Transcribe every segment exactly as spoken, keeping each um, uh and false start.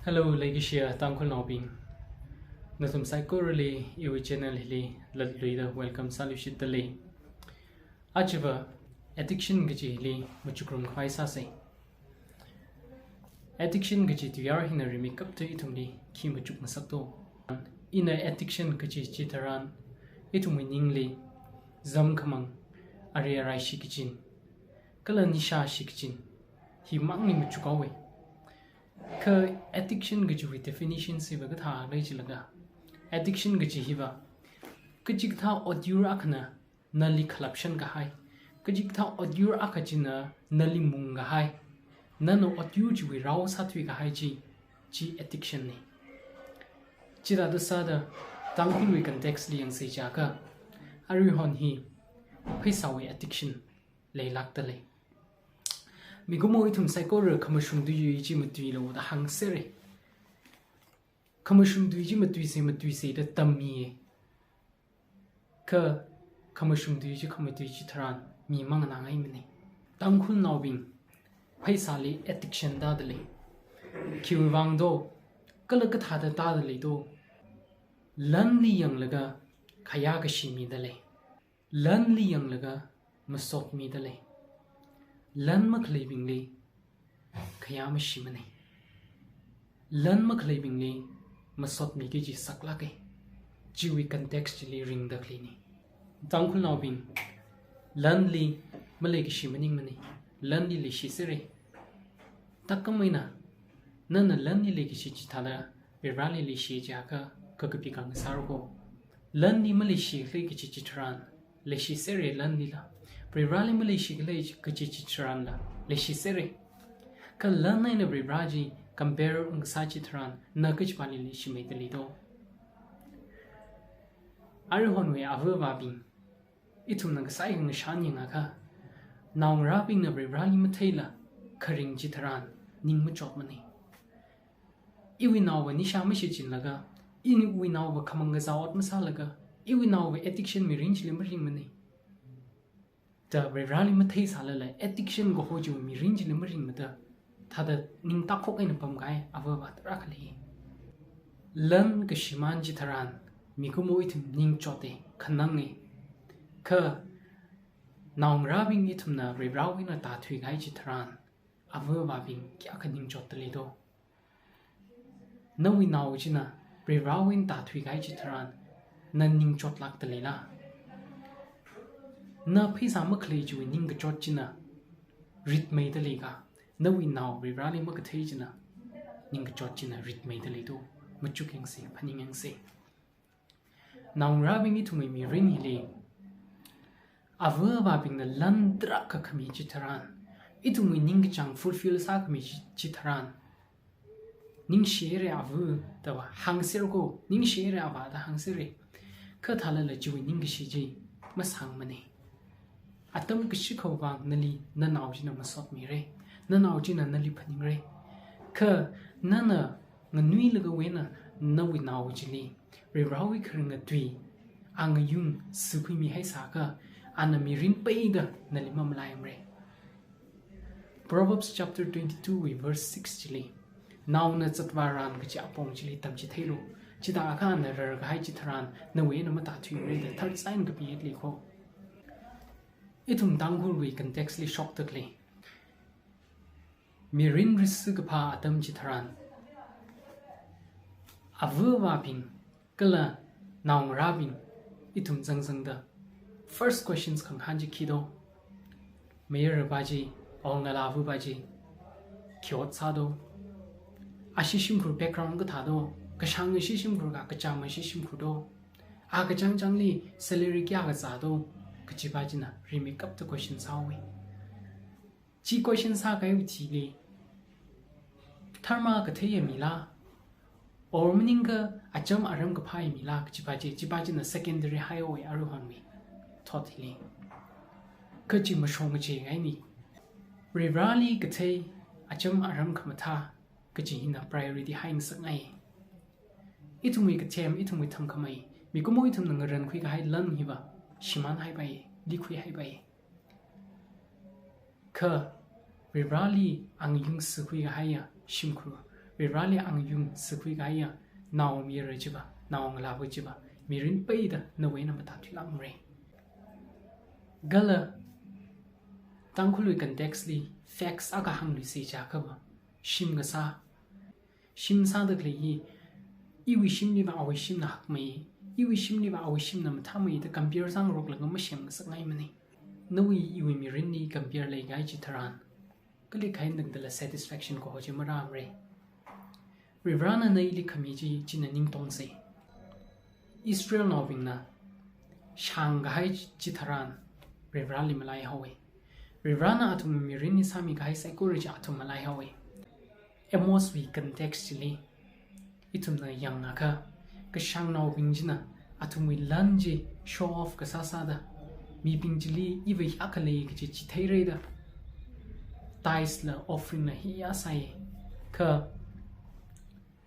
Hello, leikashiya Tangkhulnaobing. Nathum saikorali iwui channel hili latluida welcome sāluishitdalei. Ajava addiction kaji hili machukrum khavai sāsei. Addiction kaji tuiyār hina rimeikapta ithumli khi machuk ngasakto. Ina addiction kaji chitharan ithumwui ningli zamkhamang, ari arai shikachin, kala nisha shikachin, himangli machukhaowei. Kha addiction kajiwui definition siva kathā lei jilaga, addiction kaji hiva kachikathā otyur akhana nali khalapshan kahai, kachikathā otyur akha china nali mung kahai, nana otyur chiwui rao sāthui kahai chi, chi addiction na. Chithāda sāda Tangkhulwui context li yangsei jiakha, aruihon hi pheisāwui addiction leilākdalei. Mikumo ithum saikora khamashung tui chi matuilu da hāngserra. Khamashung tui chi matuisei, matuisei da tammiya. Kha khamashung tui chi khamatui chitharan mi manganāngaimana. Tangkhulnaobing pheisāli addiction tādalei. Khiwuivang do, kala kathāda tādalei do? Lanli yanglaga khayā kashi midalei. Lanli yanglaga masot midalei. Lan makhaleibingli khayā mashimana. Lan makhaleibingli masot miki kaji saklāka. Chiwui context chili ringda khaleina. Tangkhulnaobing, lanli maleikashi maningmana. Lanli leishiserra. Takam eina, nana lanli leikashi chithāda Varivarali leishi jiakha, kakapi khangasāra ko. Lanli maleishi khalei kaji chitharan leishiserra lanlila. Varivarali maleishi khalei kaji chitharanla leishiserra. Kha lan eina Varivara chi compare ungkasā chitharan na kachipāli leishimeidalei do? Aruihonwui ava avābing, ithumna kasai khangashan yangakha, naongarābingna Varivarali matheila kharing chitharan ning machotmana. Iwui naova nisha mashichinlaga, iwui naova khamang kazā ot masālaga, iwui naova addiction mirin chili maringmana da Varivarali matheisālala addiction kaho chiwui mirin chili maringmada, thāda ning takhok eina pamkahai ava avā tarākha lei. Lan kashimān chitharan mikumo ithum ning chotta, khananga. Kha naongarābing ithumna Varivarawui eina tāthuikahai chitharan, ava avābing kayākha ning chotdalei do? Nawui nao china Varivarawui eina tāthuikahai chitharan na ning chotlākdaleila? Na pheisā makhalei chiwui ningkachot china ritmeidalei ka, nawui nao Varivarali makathei china ningkachot china ritmeidalei do? Machuk yangsei, phaning yangsei. Naongarābing, ithumwui mirin hili ava avābingna lan tarākha khami chitharan, ithumwui ningkachāng fulfill sākhami chi-, chitharan, ningshira ava da hāngser ko, ningshira avā da hāngserra. Kha thālala chiwui ningkashi chi masāngmana. Atam kashikhawui vang nali nanao china masotmira, nanao china nali phaningra. Kha nana nganuilagawui eina nawui nao chili Varivarawui kharinga tui, angayung sākhuimihaisākha, ana mirin peida nali mamalaimarei. Proverbs chapter twenty-two wui verse six chili, naona zatvāran kachi apong chili tamchitheilu. Chithākha ana rarkahai chitharan nawui eina matāthuimarei da tharchān kapi yet lei ko. Ithum Tangkhulwui context li shokda khalei, mirin risikapha atam chitharan, ava avābing kala naongarābing ithum zangzangda first questions khangahān chi khi do? Mayarva chi, or ngalāvapa chi khi ot sā do? Ashi shimkhur background kathā do? Kashāng ashi shimkhur ka, kachām ashi shimkhur do? A kachāngchāngli salary kayākha zā do? Kajipa china rimeikapta question sāhaowa. Chi question sākahaiwui thili, dharma katheiya mila, or maningakha acham aram kaphāya mila kajipa chi, chipa china secondary haihaowa aruihonwui thot hili. Kha chi mashong kacheingaina. Varivarali kathei, acham aram khamathā kaji hina priority haingasakngai. Ithumwui kathem, ithumwui thangkhamei, mikumo ithumna ngarankhuikahai lan hiva shimānhaipai, likhuihaipai. Kha Varivarali angayung sākhuikahaiya shimkhur, Varivarali angayung sakhui kahaiya, nao mira chiva, nao ngalāva chiva, mirin peida nawui eina matāthuilākmara. Kala Tangkhulwui context li facts akha hāngluisa chiakhava, shim kasā, shim sāda khalei hi, iwui shimliva awui shimna hakmei, iwui shimliva awui shimna mathāmei da compare sāngaroklaga masemngasakngaimana. Nawui iwui mirinli compare leikahai chitharan, kali khain dangdala satisfaction kaho chi marāmara. Varivarana na ili khami chi, china ningtongsa. Israelnaobingna shāngkahai chitharan Varivarali malaihaowa. Varivarana athum mirinli sāmikahai saikora chi athum malaihaowa. Amoswui context chili ithumna yangakha, kashāngnaobing china athumwui lan chi show off kasā sāda, mibing chili iva hiyākha lei kaji chitheira da, tithes la offering la hiyā sāya, kha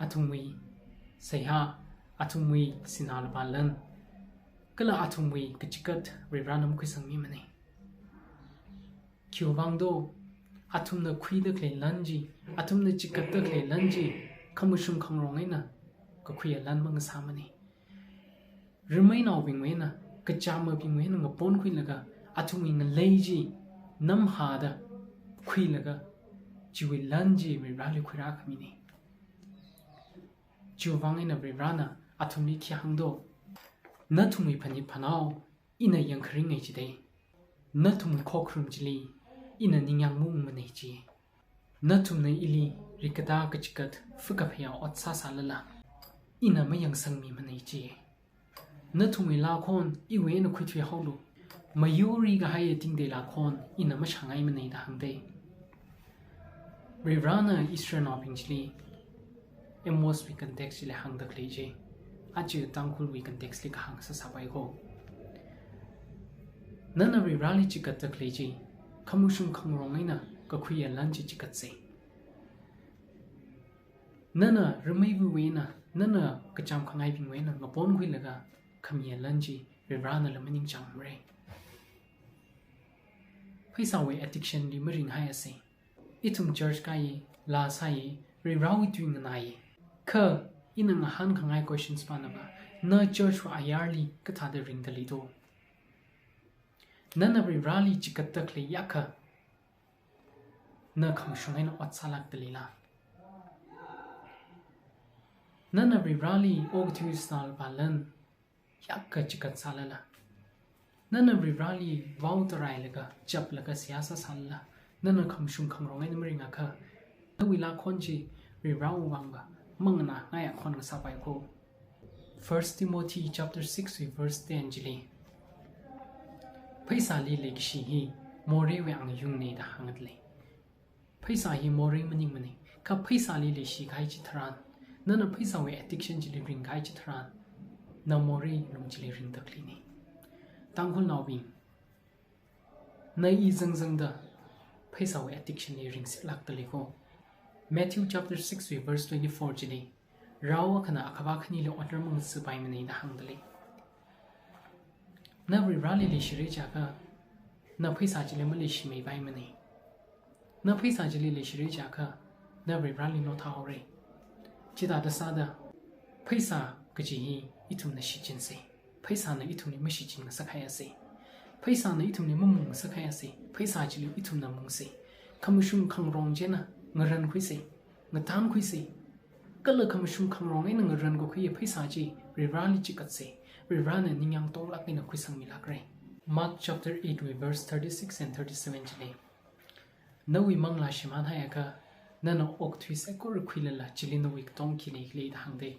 athumwui seihā, athumwui sinā lupā lan, kala athumwui kachikat Varivarana makhuisangmimana. Khiwuivang do, athumna khuida khalei lan chi, athumna chikatda khalei lan chi, khamashung khangarong eina kakhuiya lan mangasāmana. Rimeinaobingwui eina, kachamabingwui eina ngaponkhuilaga, athumwui ngalei chi namhāda khuilaga, chiwui lan chi Varivarali khuirākhamina. Chiwuivang eina Varivarana athumli khi hāng do, nathumwui phanit phanao ina yangkharinga jida, nathumwui khokharum chili ina ningyāng maungmana ji. Nathumna ili rikatā kachikat phakaphayā ot sāsālala, ina mayangsangmimana ji. Nathumwui lākhon iwui eina khuithuihaolu, mayurikahaiya tingtei lākhon ina mashāngaimana da hāngda. Varivarana Israelnaobing chili Amoswui context chili hāngda khalei chi, aja Tangkhulwui context li kahāng sāsāpai ko. Nana Varivarali chikatda khalei chi, khamashung khangarong eina kakhuiya lan chi chikatsa. Nana rimeivawui eina, nana kacham khangaibingwui eina ngaponkhuilaga khamiya lan chi Varivarana la maningchāngmara. Pheisāwui addiction li maringhaiasa. Ithum church kāya, laa sāya, Varivarawui tui nganāya. Kha ina ngahānkhangai questions pa nava, na church wui ayarli kathāda ringda leido? Nana Varivarali chikatda khalei yākha, na khamashung eina ot sālākda leila? Nana Varivarali okathui sinā lupā lan yākha chikatsālala, nana Varivarali vaotarailaga, chaplaga seihā sāsālala, nana khamashung khangarong eina maringakha, nawui lākhon chi Varivarawui vangva manganāngaiya khon ngasāpai ko. First Timothy chapter six wui verse ten chili, pheisāli leikashi hi moreiwui angayungna da hāngda lei. Pheisā hi morei maningmana, kha pheisāli leishikahai chitharan, nana pheisāwui addiction chili ringkahai chitharan, na morei lung chili ringda khaleina. Tangkhulnaobing, na i zangzangda pheisāwui addiction li ringsitlākda lei ko. Matthew chapter six wui verse twenty-four chili, rao akhana akhavā khanili otram mangasapaimana da hāngda lei. Na Varivarali leishira chiakha, na pheisā chili maleishimeipaimana. Na pheisā chili leishira chiakha, na Varivarali nothāhaora. Chithāda sāda, pheisā kaji hi ithumna shichinsa. Pheisāna ithumli mashichin ngasakhaiasa. Pheisāna ithumli mamung ngasakhaiasa. Pheisā chili ithumna mungsa. Khamashung khangarong china ngarankhuisa, ngatankhuisa. Kala khamashung khangarong eina ngarankakhuiya pheisā chi Varivarali chikatsa. Varivarana ningyāng tonglāk eina khuisangmilākra. Mark chapter eight wui verse thirty-six and thirty-seven chili, nawui manglā shimānhaiakha, nana okathui saikora khuilala chili nawui katong khi leikhala da hāngda.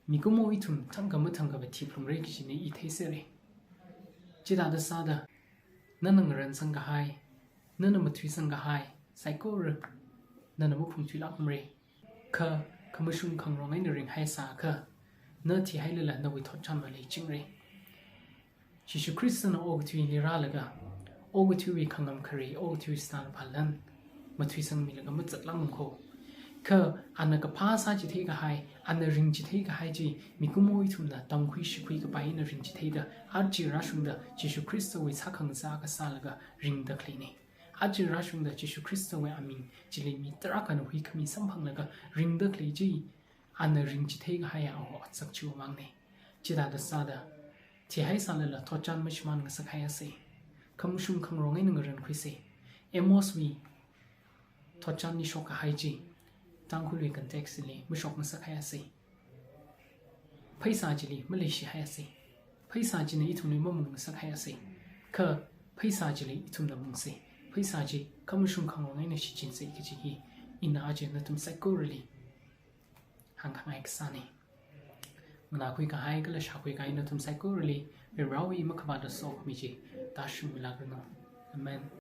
Mikumo ithum thangkha mathangkhava thiphalungra kajina i theisera. Chithāda sāda, nana ngaransangkahai, nana mathuisangkahai saikora nana maphungthuilākmara. Kha khamashung khangarong eina ringhaisāakha, na thihailala nawui thotchanva leichingra. Jishu Khristana okathuili rālaga, okathuiwui khangam khare, okathuiwui sinā lupā lan mathuisangmilaga mazatlākmang ko. Kha ana kaphā sāchitheikahai, ana ringchitheikahai chi mikumo ithumna tamkhui shikhui kapai eina ringchitheida, aja rāshungda Jishu Khristawui sākhangatha akha sālaga ringda khaleina. Aja rāshungda Jishu Khristawui aming chili mi tarākhana huikhami samphanglaga ringda khalei chi, ana ringchithei kahaiya awui otsak chiwui vangna. Chithāda sāda, thihaisālala thotchan mashimān ngasakhaiasa. Khamashung khangarong eina ngarankhuisa. Amoswui thotchanli shokkahai chi, Tangkhulwui context li mashok ngasakhaiasa. Pheisā chili maleishihaiasa. Pheisā china ithumli mamung ngasakhaiasa. Kha pheisā chili ithumna mungsa. Pheisā chi khamashung khangarong eina shichinsa kaji hi ina aja nathum saikorali hāngkhangai kasāna. Nganākhui kahai kala shākhui kahai nathum saikorali Varivarāwui makhavāta sokhami chi tāshungmilākranu. Amen.